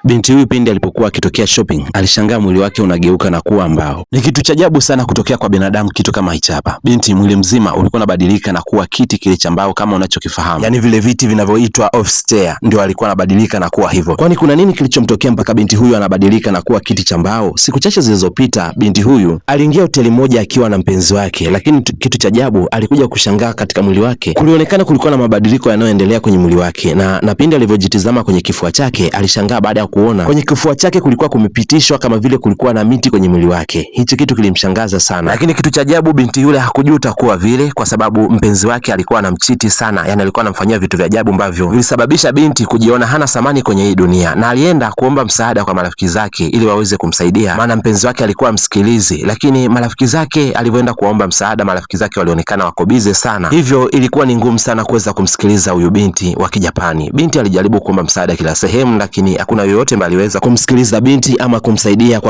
Binti huyu pindi alipokuwa akitokea shopping, alishangaa mwili wake unageuka na kuwa mbao. Ni kitu cha ajabu sana kutokea kwa binadamu kitu kama hichi hapa. Binti mwili mzima ulikuwa unabadilika na kuwa kiti kile cha mbao kama unachokifahamu, yaani vile viti vinavyoitwa office chair, ndio alikuwa anabadilika na kuwa hivyo. Kwani kuna nini kilichomtokea mpaka binti huyu anabadilika na kuwa kiti cha mbao? Siku chache zilizopita, binti huyu aliingia hoteli moja akiwa na mpenzi wake, lakini kitu cha ajabu alikuja kushangaa katika mwili wake kulionekana kulikuwa na mabadiliko yanayoendelea kwenye mwili wake, na pindi alivyojitizama kwenye kifua chake alishangaa baada ya kuona kwenye kifua chake kulikuwa kumepitishwa kama vile kulikuwa na miti kwenye mwili wake. Hichi kitu kilimshangaza sana, lakini kitu cha ajabu binti yule hakujuta kuwa vile, kwa sababu mpenzi wake alikuwa anamchiti sana, yani alikuwa anamfanyia vitu vya ajabu ambavyo vilisababisha binti kujiona hana thamani kwenye hii dunia, na alienda kuomba msaada kwa marafiki zake ili waweze kumsaidia, maana mpenzi wake alikuwa msikilizi. Lakini marafiki zake alivyoenda kuomba msaada, marafiki zake walionekana wako bize sana, hivyo ilikuwa ni ngumu sana kuweza kumsikiliza huyu binti wa Kijapani. Binti alijaribu kuomba msaada kila sehemu, lakini hakuna yoyote ambaye aliweza kumsikiliza binti ama kumsaidia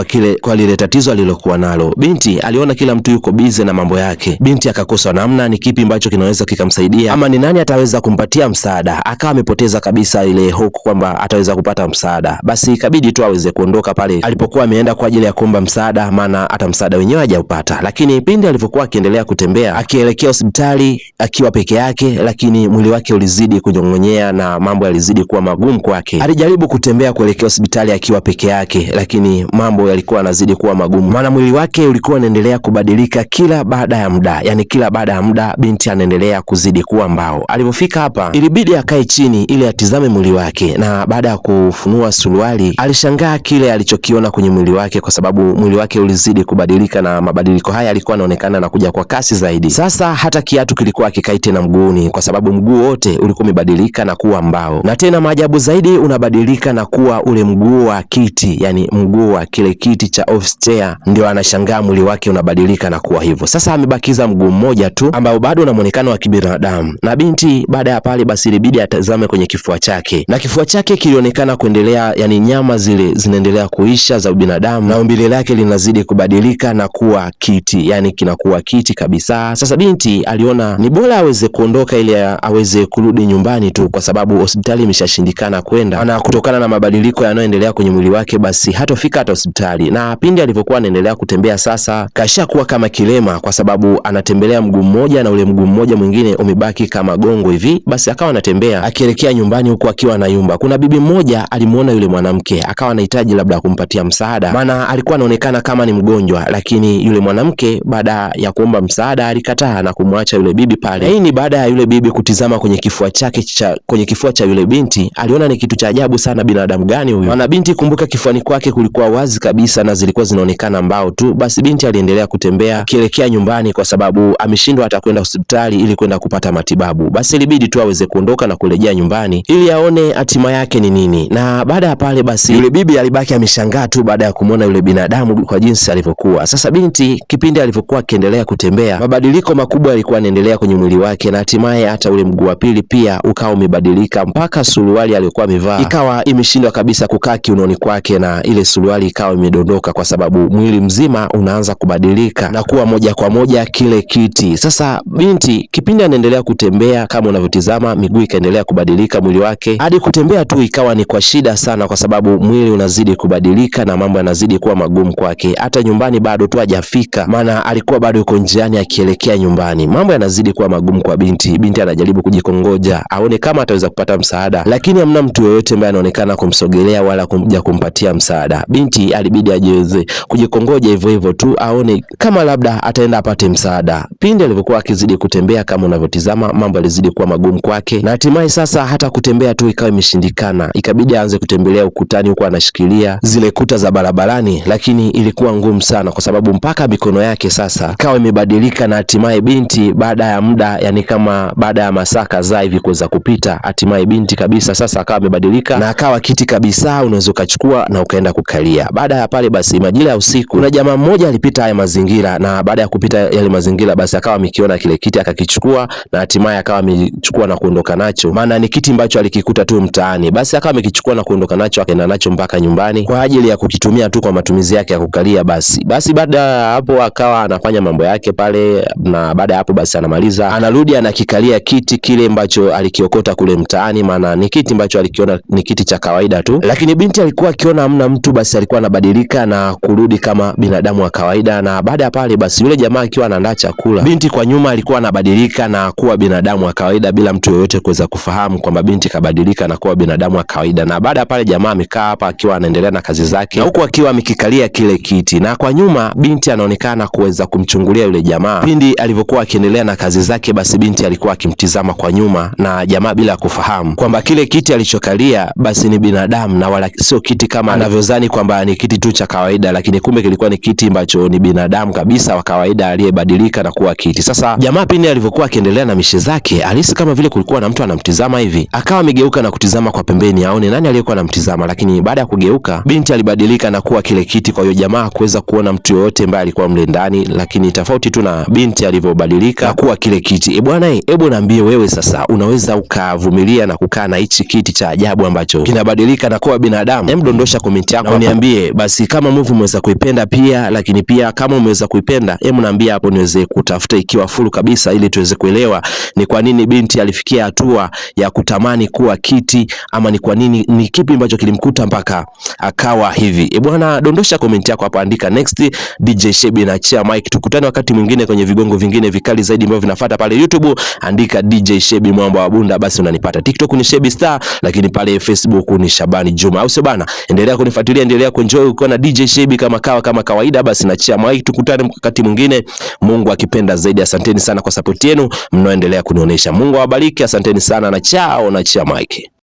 kwa lile tatizo alilokuwa nalo. Binti aliona kila mtu yuko bize na mambo yake. Binti akakosa namna, ni kipi ambacho kinaweza kikamsaidia ama ni nani ataweza kumpatia msaada. Akawa amepoteza kabisa ile hope kwamba ataweza kupata msaada. Basi ikabidi tu aweze kuondoka pale alipokuwa ameenda kwa ajili ya kuomba msaada, maana hata msaada wenyewe hajaupata. Lakini pindi alivyokuwa akiendelea kutembea akielekea hospitali akiwa peke yake, lakini mwili wake ulizidi kunyong'onyea na mambo yalizidi kuwa magumu kwake. Alijaribu kutembea kuelekea hospitali akiwa peke yake, lakini mambo yalikuwa yanazidi kuwa magumu, maana mwili wake ulikuwa unaendelea kubadilika kila baada ya muda, yani kila baada ya muda binti anaendelea kuzidi kuwa mbao. Alipofika hapa, ilibidi akae chini ili atizame mwili wake, na baada ya kufunua suruali alishangaa kile alichokiona kwenye mwili wake, kwa sababu mwili wake ulizidi kubadilika, na mabadiliko haya yalikuwa yanaonekana na kuja kwa kasi zaidi. Sasa hata kiatu kilikuwa hakikai tena mguuni, kwa sababu mguu wote ulikuwa umebadilika na kuwa mbao, na tena maajabu zaidi unabadilika na kuwa ule mguu wa kiti, yani mguu wa kile kiti cha office chair. Ndio anashangaa mwili wake unabadilika na kuwa hivyo. Sasa amebakiza mguu mmoja tu ambao bado una muonekano wa kibinadamu. Na binti baada ya pale, basi ilibidi atazame kwenye kifua chake, na kifua chake kilionekana kuendelea, yani nyama zile zinaendelea kuisha za ubinadamu, na umbile lake linazidi kubadilika na kuwa kiti, yani kinakuwa kiti kabisa. Sasa binti aliona ni bora aweze kuondoka ili aweze kurudi nyumbani tu, kwa sababu hospitali imeshashindikana kwenda, na kutokana na mabadiliko yanayoendelea kwenye mwili wake, basi hatofika hata hospitali. Na pindi alivyokuwa anaendelea kutembea sasa, kashakuwa kama kilema, kwa sababu anatembelea mguu mmoja na ule mguu mmoja mwingine umebaki kama gongo hivi. Basi akawa anatembea akielekea nyumbani huku akiwa anayumba. Kuna bibi mmoja alimuona yule mwanamke, akawa anahitaji labda kumpatia msaada, maana alikuwa anaonekana kama ni mgonjwa, lakini yule mwanamke baada ya kuomba msaada alikataa na kumwacha yule bibi pale. Hii ni baada ya yule bibi kutizama kwenye kifua chake kwenye kifua cha yule binti, aliona ni kitu cha ajabu sana, binadamu gani huyu? Maana binti, kumbuka, kifuani kwake kulikuwa wazi kabisa na zilikuwa zinaonekana mbao tu. Basi binti aliendelea kutembea akielekea nyumbani, kwa sababu ameshindwa hata kwenda hospitali ili kwenda kupata matibabu. Basi ilibidi tu aweze kuondoka na kurejea nyumbani ili aone hatima yake ni nini. Na baada ya pale, basi yule bibi alibaki ameshangaa tu baada ya kumwona yule binadamu kwa jinsi alivyokuwa. Sasa binti, kipindi alivyokuwa akiendelea kutembea, mabadiliko makubwa yalikuwa yanaendelea kwenye mwili wake, na hatimaye hata ule mguu wa pili pia ukawa umebadilika, mpaka suruali aliyokuwa amevaa ikawa imeshindwa kabisa kukaa kiunoni kwake, na ile suruali ikawa imedondoka, kwa sababu mwili mzima unaanza kubadilika na kuwa moja kwa moja kile kiti. Sasa binti kipindi anaendelea kutembea kama unavyotizama, miguu ikaendelea kubadilika mwili wake, hadi kutembea tu ikawa ni kwa shida sana, kwa sababu mwili unazidi kubadilika na mambo yanazidi kuwa magumu kwake. Hata nyumbani bado tu hajafika, maana alikuwa bado yuko njiani akielekea nyumbani. Mambo yanazidi kuwa magumu kwa binti. Binti anajaribu kujikongoja aone kama ataweza kupata msaada, lakini hamna mtu yoyote ambaye anaonekana kumsogelea wala kumja kumpatia msaada. Binti alibidi ajiweze kujikongoja hivyo hivyo tu aone kama labda ataenda apate msaada. Pindi alivyokuwa akizidi kutembea kama unavyotizama, mambo yalizidi kuwa magumu kwake, na hatimaye sasa hata kutembea tu ikawa imeshindikana, ikabidi aanze kutembelea ukutani huku anashikilia zile kuta za barabarani, lakini ilikuwa ngumu sana kwa sababu mpaka mikono yake sasa ikawa imebadilika, na hatimaye binti baada ya muda, yani kama baada ya masaa kadhaa hivi kuweza kupita, hatimaye binti kabisa sasa akawa amebadilika na akawa kiti kabisa, unaweza ukachukua na ukaenda kukalia. Baada ya pale basi, majira ya usiku, kuna jamaa mmoja alipita haya mazingira, na baada ya kupita yale mazingira, basi akawa amekiona kile kiti akakichukua, na hatimaye akawa amechukua na kuondoka nacho, maana ni kiti ambacho alikikuta tu mtaani. Basi akawa amekichukua na kuondoka nacho, akaenda nacho mpaka nyumbani kwa ajili ya kukitumia tu kwa matumizi yake ya kukalia. Basi baada ya hapo akawa anafanya mambo yake pale, na baada ya hapo basi anamaliza, anarudi anakikalia kiti kile ambacho alikiokota kule mtaani, maana ni kiti ambacho alikiona ni kiti cha kawaida tu, Lakini binti alikuwa akiona hamna mtu, basi alikuwa anabadilika na kurudi kama binadamu wa kawaida. Na baada ya pale, basi yule jamaa akiwa anaandaa chakula, binti kwa nyuma alikuwa anabadilika na kuwa binadamu wa kawaida bila mtu yoyote kuweza kufahamu kwamba binti kabadilika na kuwa binadamu wa kawaida. Na baada ya pale, jamaa amekaa hapa akiwa anaendelea na kazi zake, na huku akiwa amekikalia kile kiti, na kwa nyuma binti anaonekana kuweza kumchungulia yule jamaa pindi alivyokuwa akiendelea na kazi zake. Basi binti alikuwa akimtizama kwa nyuma, na jamaa bila kufahamu kwamba kile kiti alichokalia basi ni binadamu na wala sio kiti kama anavyozani kwamba ni kiti tu cha kawaida, lakini kumbe kilikuwa ni kiti ambacho ni binadamu kabisa wa kawaida aliyebadilika na kuwa kiti. Sasa jamaa pindi alivyokuwa akiendelea na mishe zake, alihisi kama vile kulikuwa na mtu anamtizama hivi, akawa amegeuka na kutizama kwa pembeni aone nani aliyekuwa anamtizama, lakini baada ya kugeuka binti alibadilika na kuwa kile kiti. Kwa hiyo jamaa hakuweza kuona mtu yoyote ambaye alikuwa mle ndani, lakini tofauti tu na binti alivyobadilika na kuwa kile kiti. E bwana, hebu niambie wewe sasa, unaweza ukavumilia na kukaa na hichi kiti cha ajabu ambacho kinabadilika na kuwa binadamu? Hem, dondosha comment yako na uniambie basi kama movie umeweza kuipenda pia, lakini pia kama umeweza kuipenda, hebu niambie hapo niweze kutafuta ikiwa full kabisa, ili tuweze kuelewa ni kwa nini binti alifikia hatua ya kutamani kuwa kiti, ama ni kwa nini, ni kipi ambacho kilimkuta mpaka akawa hivi. E bwana, dondosha comment yako hapo, andika next. DJ Shebi na chia mic, tukutane wakati mwingine kwenye vigongo vingine vikali zaidi ambavyo vinafuata pale YouTube. Andika DJ Shebi Mwamba wa Bunda, basi unanipata. TikTok ni Shebi Star, lakini pale Facebook ni Shabani Juma, au sio bana? Endelea kunifuatilia, endelea kuenjoy ukiwa na DJ Shebi kama kawa kama kawaida. Basi na chia mic, tukutane wakati mwingine, Mungu akipenda zaidi. Asanteni sana kwa support yenu mnaoendelea kunionyesha. Mungu awabariki, asanteni sana na chao na chia mic.